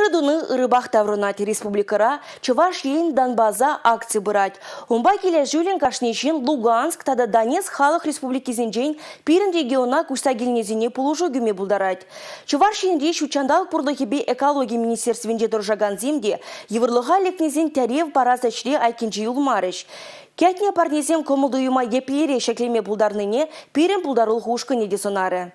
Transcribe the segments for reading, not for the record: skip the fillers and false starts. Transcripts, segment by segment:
Ырӑ туни ырӑпах таврӑнать. Республикӑра «Чӑваш Ен Донбаса» акци пырать. Унпа килӗшӳллӗн кашни ҫын Луганск тата Донецк халӑх республикисенчен пирӗн региона куҫса килнисене пулӑшу кӳме пултарать. Чӑваш Енри ҫут ҫанталӑк пурлӑхӗпе экологи министерствинче тӑрӑшакансем те йывӑрлӑха лекнисен тӗрев парас ӗҫре айккинче юлмарӗҫ. Кӗтнӗ парнесем кӑмӑл-туйӑма еплерех ҫӗклеме пултарнине пирӗн пултарулӑх ушкӑнӗ те сӑнарӗ.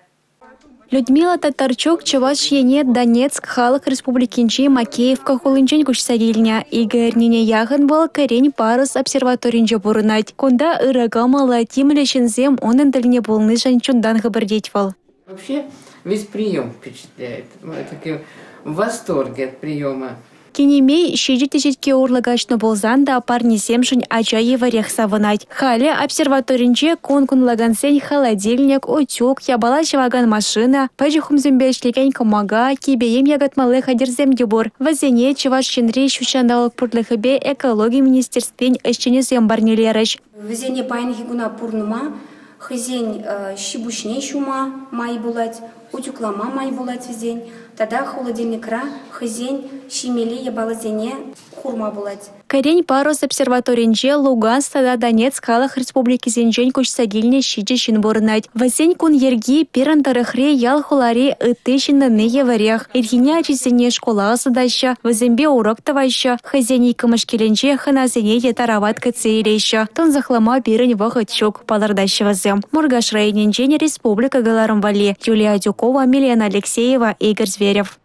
Людмила Татарчук Чӑваш Ене Донецк Халӑх Республикинчи Макеевка хулинчен куҫса килнӗ. Икӗ эрнене яхӑн вӑл Кӗрен парӑс обсерваторинче пурӑнать. Кунта ырӑ кӑмӑллӑ, тимлӗ ҫынсем унӑн тӗлне пулнишӗн чунтан хӗпӗртет вӑл. Вообще весь прием впечатляет. Мы такие в восторге от приема. Кинемей 7 теҫетке урлӑ каҫнӑ пулсан та парнесемшӗн ача евӗрех савӑнать. Халӗ обсерваторинче кун кунлакансен холодильник, утюг, япала ҫӑвакан машина, пӗчӗк хумсемпе ӗҫлекен кӑмака, кӗпе-йӗм якатмалли хатӗрсем те пур. Вӗсене Чӑваш Енри ҫут ҫанталӑк пурлӑхӗпе экологи министерствин ӗҫченӗсем парнелерӗҫ. Вӗсене паянхи куна пурӑнма, хӑйсен ҫи-пуҫне ҫума май пулать, утюглама май пулать вӗсен тата холодильникра хӑйсен ҫимелли япаласене хурма пулать. Кӗрен парӑс обсерваторинче Луганск тата Донецк халӑх республикисенчен куҫса килнӗ 7 ҫын пурӑнать. Вӗсен кун йӗрки пирӗн тӑрӑхри ял-хулари ытти ҫыннӑнни евӗрех. Ирхине ачисене шкула ӑсатаҫҫӗ, вӗсемпе урок тӑваҫҫӗ, хӑйсен иккӗмӗш килӗнче хӑнасене те тарават кӗтсе илеҫҫӗ. Тунсӑхлама пирӗн вӑхӑт ҫук, палӑртаҫҫӗ вӗсем. Муркаш районӗнчен республика кӑларӑм валли Юлия Адюкова, Милена Алексеева, Игорь Зверев.